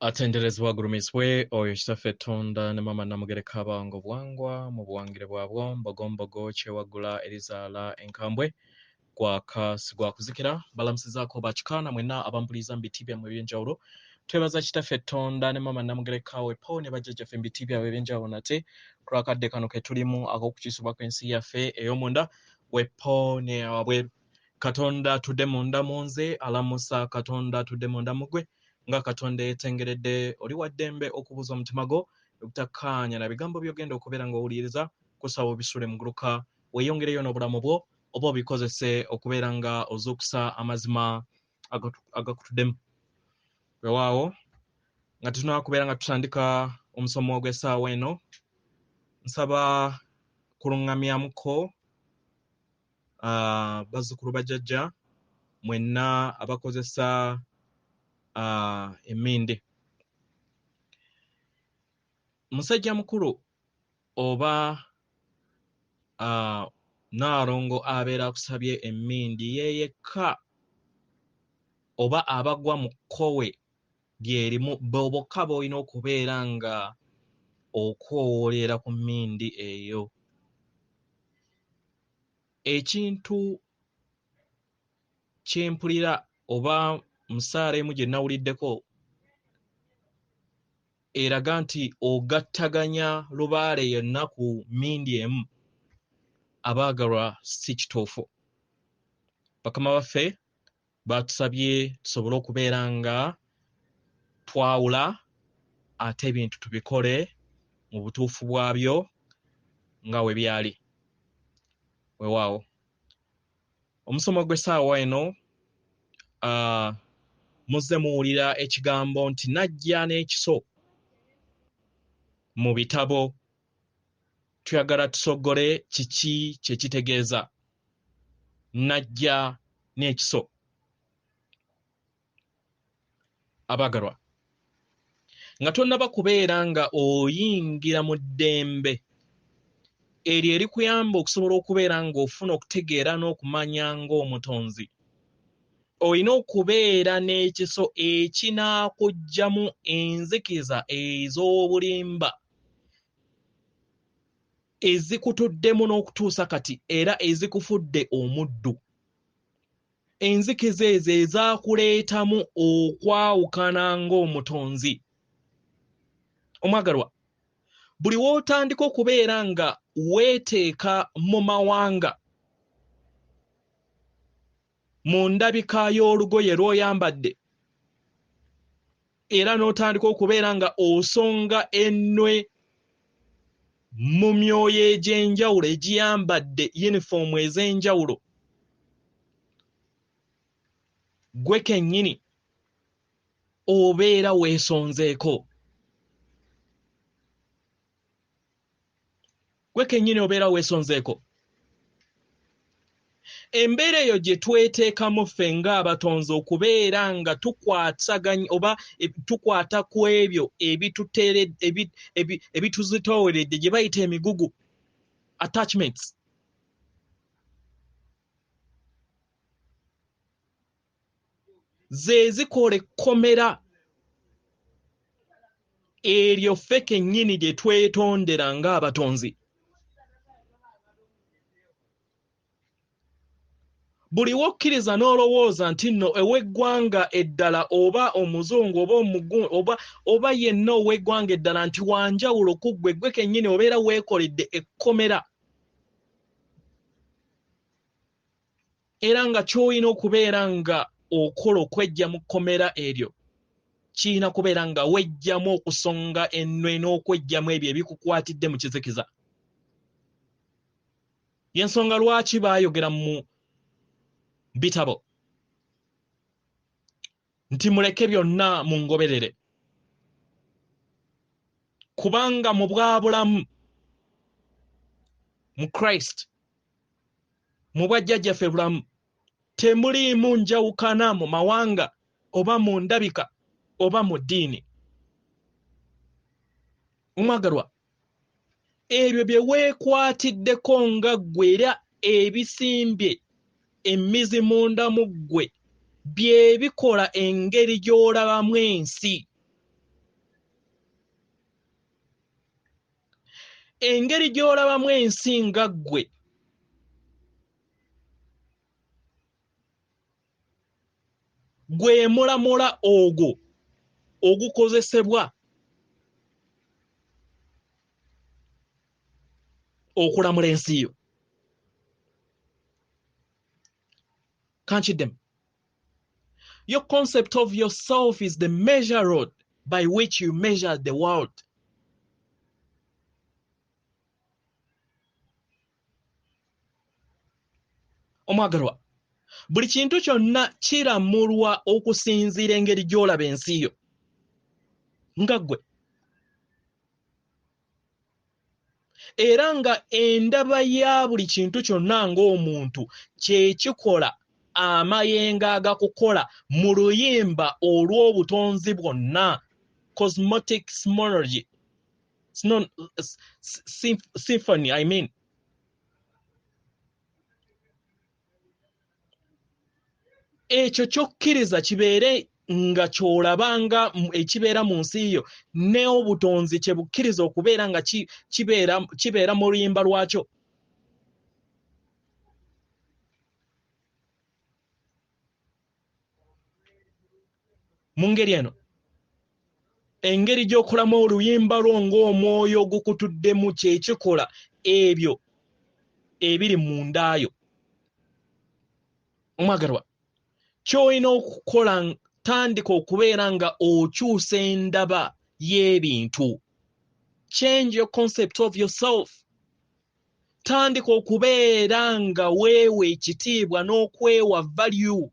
Atenderezebwa agulumizibwe oyo Kitaffe Ttonda ne Maama Nnamugereka abawanga obuwangwa mu buwangire bwabwo, Mbogombogo kyewaggula erizaala enkambwe, gwaka si gwa kuzikira. Mbalamusizaako bakika na mwenna abampuliriza mu biti byammwe eby'enjawulo. Twebaza Kitaffe Ttonda ne Maama Nnamugereka wepo ne bajjajjaffe mu biti byabwe eby'enjawulo nate ku lw'akadde kano ke tulimu ak'okukyusibwa kw'ensi yaffe ey'omunda wepo ne wabweru. Katonda atudde munda mu nze alamusa Katonda atudde munda mu ggwe nga Katonda eyeetengeredde. Oli wa ddembe okubuuza omutima gwo obutakkaanya na bigambo by'ogenda okubeera ng'owuliriza. Kusaba obisuule muguluka weeyongereyo n'obulamu bwo oba obikozese okubeera nga ozuukusa amazima agakutuddemu. Weewaawo nga tetunnaba kubeera nga tutandika omusomo ogw'essaawa eno, nsaba kuluŋŋamyamuko bazzukulu bajjajja mwenna abakozesa emmindi. Musajja mukulu oba Nnaalongo abeera akusabye emmindi ye yekka oba abagwa mu kkowe lye limu bo bokka b'olina okubeera nga okwowoolera ku mmindi eyo. Ekintu kye mpulira oba mu ssaala emu gye nnawuliddeko eraga nti ogattaganya lubaale yenna ku mmindi emu, abaagalwa si kituufu. Bakama baffe baatusabye tusobole okubeera nga twawula ate ebintu tubikole mu butuufu bwabyo nga we byali. Weewaawo omusomo gw'essaawa eno, muzze muwulira ekigambo nti najja n'ekiso mu bitabo. Tuyagala tusoggole kiki kye kitegeeza najja n'ekiso. Abaagalwa, nga tonnaba kubeera nga oyingira mu ddembe eryo erikuyamba okusobola okubeera ng'ofuna okutegeera n'okumanya ng'omutonzi, olina okubeera n'ekiso ekinaakuggyamu enzikiza ez'obulimba ezikutuddemu n'okutuusa kati era ezikufudde omuddu. Enzikiza ezo ezaakuleetamu okwawukana ng'omutonzi. Omwagalwa, buli w'otandika okubeera nga weeteeka mu mawanga mu ndabika y'olugoye lw'oyambadde era n'otandika okubeera nga osonga ennwe mu myoyo egy'enjawulo egiyambadde yunifoomu ez'enjawulo, ggwe kennyini obeera weesonzeeko. Ggwe kennyini obeera weesonzeeko. Embeera eyo gye tweteekamu ffe ng'abatonzi okubeera nga tukwataganya oba tukwata ku ebyo ebituzitooweredde gye bayita emigugu, attachments. Ze zikola ekkomera eryo ffe kennyini lye twetondera ng'abatonzi. Buli w'okkiriza n'olowooza nti nno ow'eggwanga eddala oba omuzungu oba omugu, oba, oba yenna ow'eggwanga eddala nti wa njawulo ku ggwe, ggwe kennyini obeera weekoledde ekkomera. Era nga ky'olina okubeera nga okola okweggya mu kkomera eryo kirina kubeera nga weggyamu okusonga ennwe n'okweggyamu ebyo ebikukwatidde mu kizikiza. Y'ensonga lwaki baayogera mu bitabo nti muleke byonna mungoberere, kubanga mu bwabulamu mu Christ, mu bwajjajjaffe bulamu, temuliimu njawukana mu mawanga oba mu ndabika oba mu ddiini. Omwagalwa, ebyo bye weekwatiddeko nga ggwe era ebisimbye emmizi munda mu ggwe bye bikola engeri gy'olabamu ensi. Engeri gy'olabamu ensi nga ggwe gwe mulamula ogwo ogukozesebwa okulamula ensi yo. Kankiddemu. Your concept of yourself is the measure rod by which you measure the world. Omwagalwa, buli kintu kyonna kiramulwa okusinziira engeri gy'olaba ensi yo nga ggwe, era nga endaba ya buli kintu kyonna ng'omuntu kye kikola amayengo agakukola mu luyimba olw'obutonzi bwonna, cosmotic symphony, I mean. Ekyo ky'okkiriza kibeere nga ky'olabanga ekibeera mu nsi yo n'obutonzi kye bukkiriza okubeera nga kibeera mu luyimba lwakyo. Mu ngeri eno, engeri gy'okolamu oluyimba lwo ng'omwoyo ogukutuddemu kye kikola ebyo ebiri munda yo. Omwagalwa, ky'olina okukola, tandika okubeera nga okyusa endaba y'ebintu. Change your concept of yourself. Tandika okubeera nga weewa ekitiibwa n'okwewa value.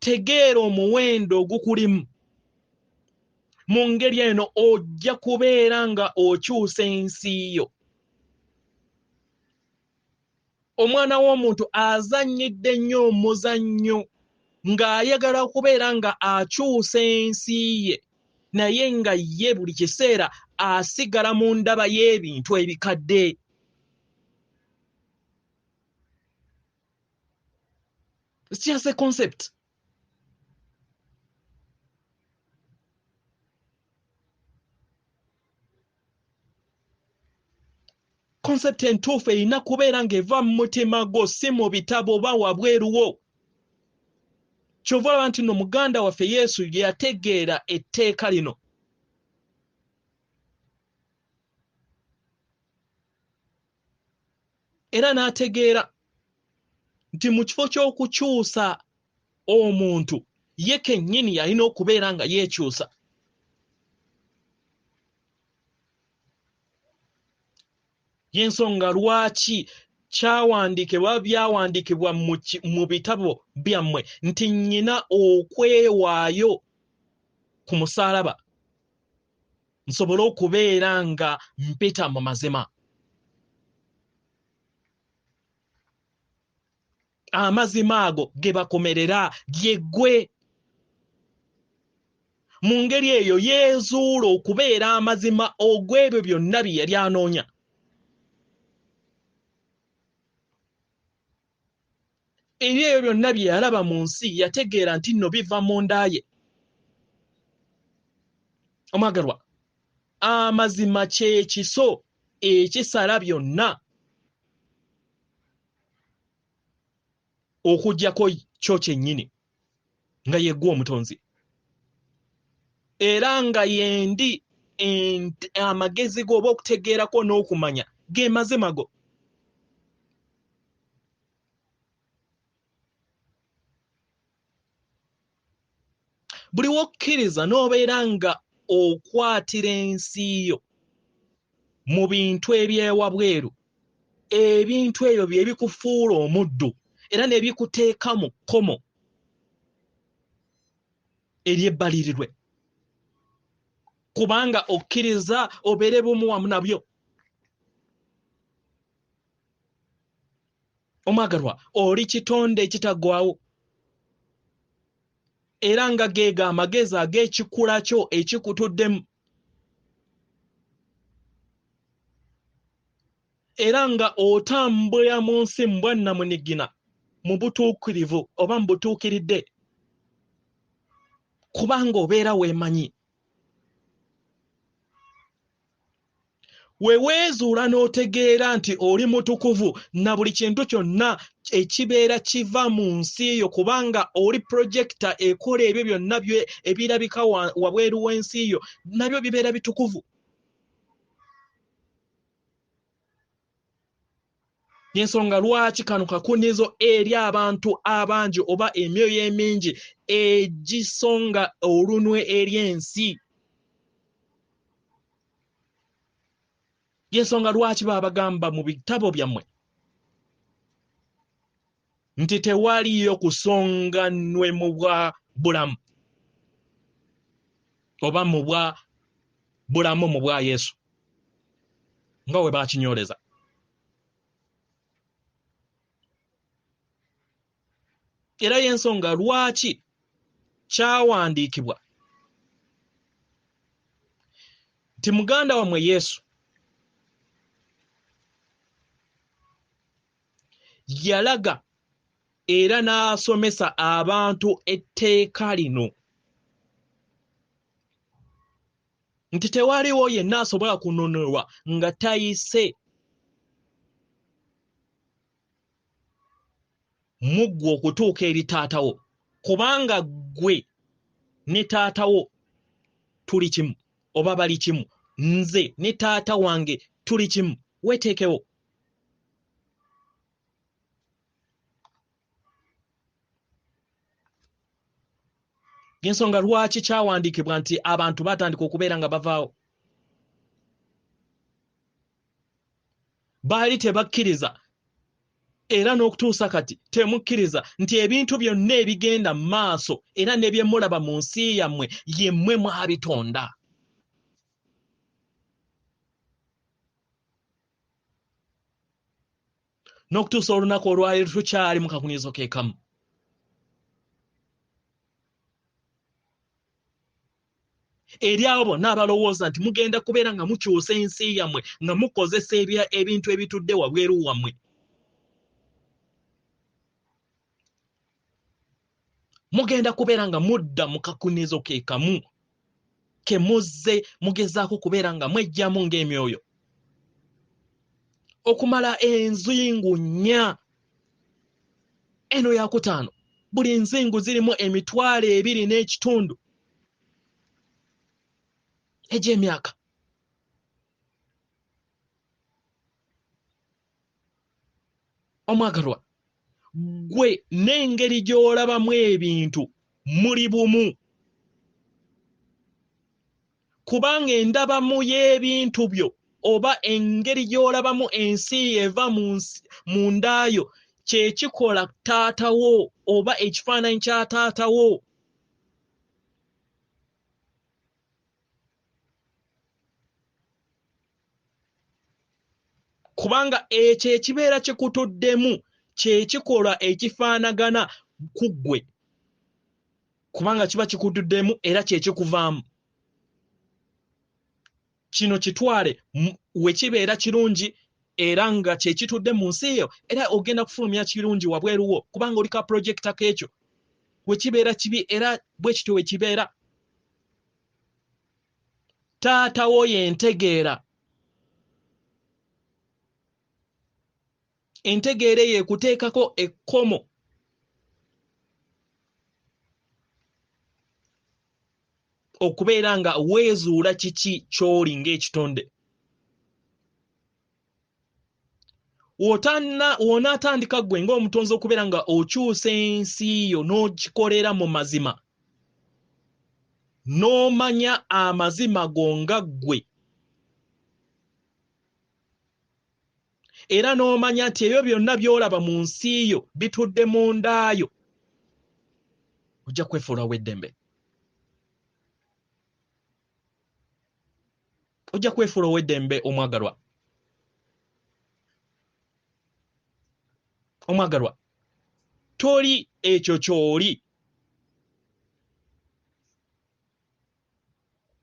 Tegeera omuwendo ogukulimu. Mu ngeri eno ojja kubeera nga okyusa ensi yo. Omwana w'omuntu azannyidde nnyo omuzannyo ng'ayagala okubeera nga akyusa ensi ye, naye nga ye buli kiseera asigala mu ndaba y'ebintu ebikadde. It's just a concept. Concept entuufu erina kubeera ng'eva mu mutima gwo, si mu bitabo oba wabweru wo. Ky'ova olaba nti nno muganda waffe Yesu yategeera etteeka lino. Era n'ategeera nti mu kifo ky'okukyusa omuntu, ye kennyini yalina okubeera nga yeekyusa. Y'ensonga lwaki kyawandiikibwa byawandiikibwa mu bitabo byammwe nti nnyina okwewaayo ku musaalaba nsobole okubeera nga mpita mu mazima. Amazima ago ge bakomerera ye ggwe. Mu ngeri eyo yeezuula okubeera amazima ogw'ebyo byonna bye yali anoonya. Eri ebyo byonna bye yalaba mu nsi yategeera nti nno biva mu nda ye. Omwagalwa, amazima kye kiso ekisala byonna okuggyako kyo kyennyini nga ye ggwe omutonzi. Era nga yendi amagezi go oba okutegeerako n'okumanya ge mazima go. Buli w'okkiriza n'obeera nga okwatira ensi yo mu bintu eby'ewabweru, ebintu ebyo bye bikufuula omuddu era ne bikuteeka mu kkomo ery'ebbalirirwe, kubanga okkiriza obeere bumu wamu nabyo. Omwagalwa, oli kitonde ekitaggwaawo, era nga geego amagezi ag'ekikula kyo ekikutuddemu, era nga otambulira mu nsi mu bwannamunigina mu butuukirivu oba mu butuukiridde, kubanga obeera weemanyi. We weezuula n'otegeera nti oli mutukuvu na buli kintu kyonna ekibeera kiva mu nsi yo, kubanga oli projector ekola ebyo byonna ebirabika wabweru w'ensi yo, nabyo bibeera bitukuvu. Y'ensonga lwaki kano kakunizo eri abantu abangi oba emyoyo emingi egisonga olunwe eri ensi. Y'ensonga lwaki babagamba mu bitabo byammwe nti tewaliyo kusonga nnwe mu bwa bulamu oba mu bwa bulamu mu bwa Yesu nga we bakinyooleza. Era y'ensonga lwaki kyawandiikibwa nti muganda wammwe Yesu yalaga era n'asomesa abantu etteeka lino nti tewaliwo yenna asobola kununulwa nga tayise mu ggwe okutuuka eri taatawo, kubanga ggwe ne taatawo tuli kimu oba bali kimu, nze ne taata wange tuli kimu. Weeteekewo. Y'ensonga lwaki kyawandiikibwa nti abantu batandika okubeera nga bavaawo. Baali tebakkiriza era n'okutuusa kati temukkiriza nti ebintu byonna ebigenda mu maaso era ne bye mulaba mu nsi yammwe ye mmwe mwabitonda. N'okutuusa olunaku olwaleero tukyali mu kakunizo ke kamu. Eri abo bonna abalowooza nti mugenda kubeera nga mukyusa ensi yammwe nga mukozesa ebintu ebitudde wabweru wammwe, mugenda kubeera nga mudda mu kakunizo ke kamu ke muzze mugezaako kubeera nga mwejjamu ng'emyoyo okumala enzingu nnya. Eno yakutaano, buli nzingu zirimu 2,500 egy'emyaka. Omwagalwa, ggwe n'engeri gy'olabamu ebintu muli bumu, kubanga endabamu y'ebintu byo oba engeri gy'olabamu ensi eva mu ndaayo kye kikola taatawo oba ekifaananyi kya taatawo. Kubanga ekyo ekibeera kikutuddemu kye kikola ekifaanagana ku ggwe, kubanga kiba kikutuddemu era kye kikuvaamu. Kino kitwale we kibeera kirungi era nga kye kitudde mu nsi eyo, era ogenda kufulumya kirungi wabweru wo, kubanga oli ka projector k'ekyo. We kibeera kibi era bwe kityo we kibeera. Taatawo yentegeera. Entegeera eyo ekuteekako ekkomo okubeera nga weezuula kiki ky'oli ng'ekitonde. W'onaatandika ggwe ng'omutonzi okubeera nga okyusa ensi yo n'ogikolera mu mazima, n'omanya amazima go nga ggwe, era n'omanya nti ebyo byonna by'olaba mu nsi yo bitudde mu ndaayo, ojja kwefuula ow'eddembe. Ojja kwefuula ow'eddembe omwagalwa. Omwagalwa, toli ekyo ky'oli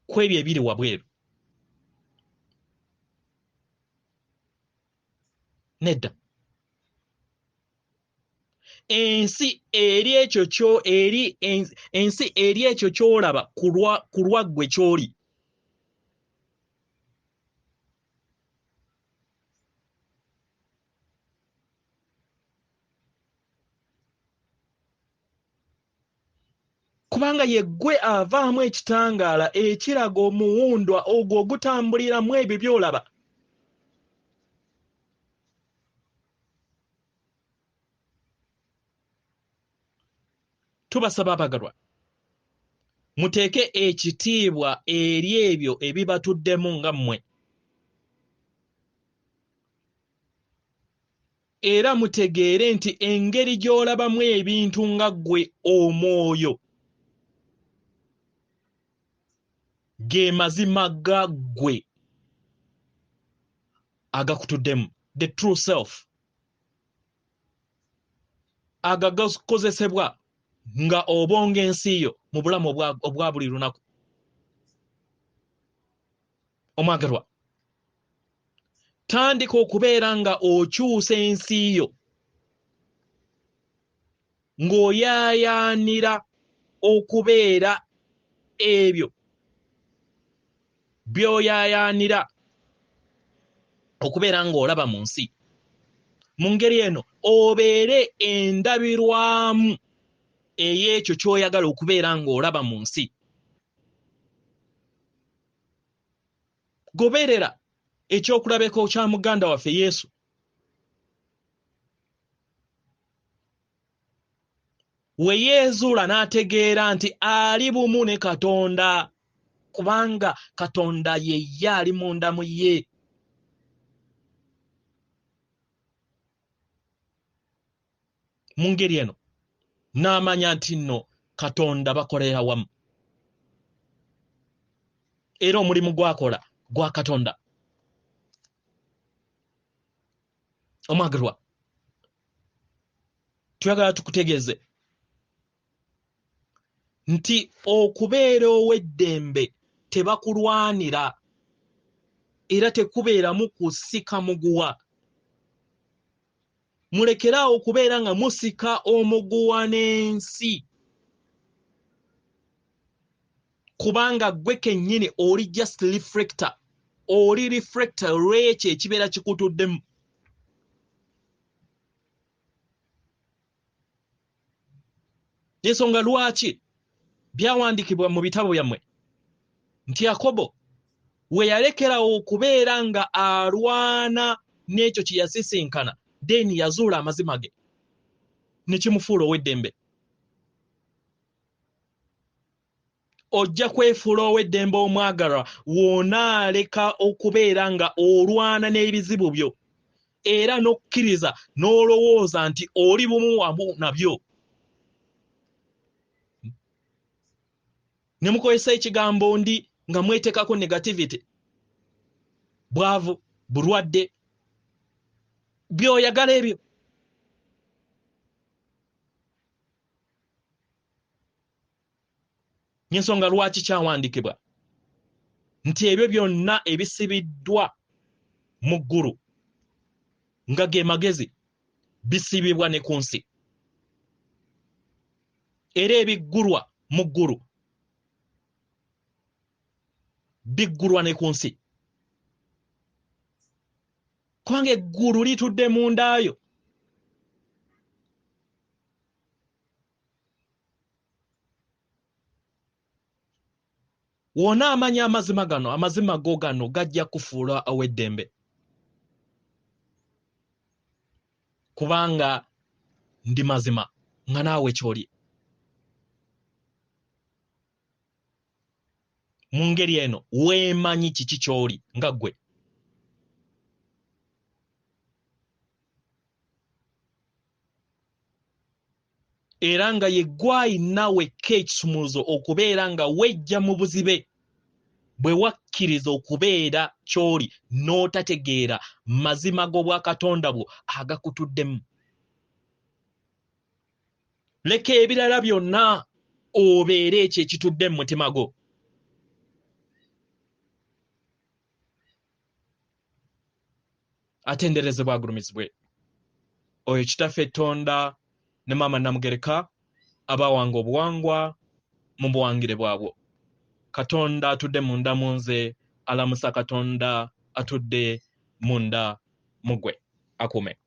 ku ebyo ebiri wabweru. Nedda. Ensi eri ekyo kyo eri ensi eri ekyo ky'olaba ku lwa ggwe ky'oli. Kubanga ye ggwe avaamu ekitangaala ekiraga omuwundwa ogwo ogutambuliramu ebyo by'olaba. Tubasaba abagalwa, muteeke ekitiibwa eri ebyo ebibatuddemu nga mmwe. Era mutegeere nti engeri gy'olabamu ebintu nga ggwe omwoyo ge mazima ga ggwe agakutuddemu, the true self, agagakozesebwa nga obonga ensi yo mu bulamu obwa buli lunaku. Omwagalwa, tandika okubeera nga okyusa ensi yo ng'oyaayaanira okubeera ebyo by'oyaayaanira okubeera ng'olaba mu nsi. Mu ngeri eno obeere endabirwamu ey'ekyo ky'oyagala okubeera ng'olaba mu nsi. Goberera ekyokulabeko kya muganda waffe Yesu. We yeezuula n'ategeera nti ali bumu ne Katonda, kubanga Katonda ye ye ali munda mu ye. Mu ngeri eno n'amanya nti nno Katonda bakolera wamu, era omulimu gw'akola gwa Katonda. Omwagalwa, twagala tukutegeeze nti okubeera ow'eddembe tebakulwanira era tekubeeramu kusika muguwa. Mulekeraawo okubeera nga musika omuguwa n'ensi, kubanga ggwe kennyini oli just reflector, oli reflector lw'ekyo ekibeera kikutuddemu. Ensonga lwaki byawandiikibwa mu bitabo byammwe nti Yakobo we yalekerawo okubeera nga alwana n'ekyo kye yasisinkana, then yazuula amazima ge ne kimufuula ow'eddembe. Ojja kwefuula ow'eddembe omwagalwa w'onaaleka okubeera nga olwana n'ebizibu byo era n'okkiriza n'olowooza nti oli bumu wamu nabyo. Ne mukozesa ekigambo ndi nga mweteekako negativity, bwavu, bulwadde, by'oyagala ebyo. N'ensonga lwaki kyawandiikibwa nti ebyo byonna ebisibiddwa mu ggulu nga ge magezi bisibibwa ne ku nsi, era ebiggulwa mu ggulu biggulwa ne ku nsi, kubanga eggulu litudde mundaayo. Wona amanya amazima gano, amazima go gano gajja kufuula ow'eddembe, kubanga ndi mazima nga naawe ky'oli. Mu ngeri eno weemanyi kiki ky'oli nga ggwe. Era nga ye ggwe ayina wekka ekisumuluzo okubeera nga wejja mu buzibe bwe wakkiriza okubeera ky'oli n'otategeera mazima g'obwakatonda bwo agakutuddemu. Leka ebirala byonna obeere ekyo ekitudde mu mutima gwo. Atenderezebwa agulumizibwe oyo Kitaffe Tonda ne Maama Namugereka abawanga obuwangwa mu buwangire bwabwo. Katonda atudde munda mu nze alamusa Katonda atudde munda mu ggwe. Akuume.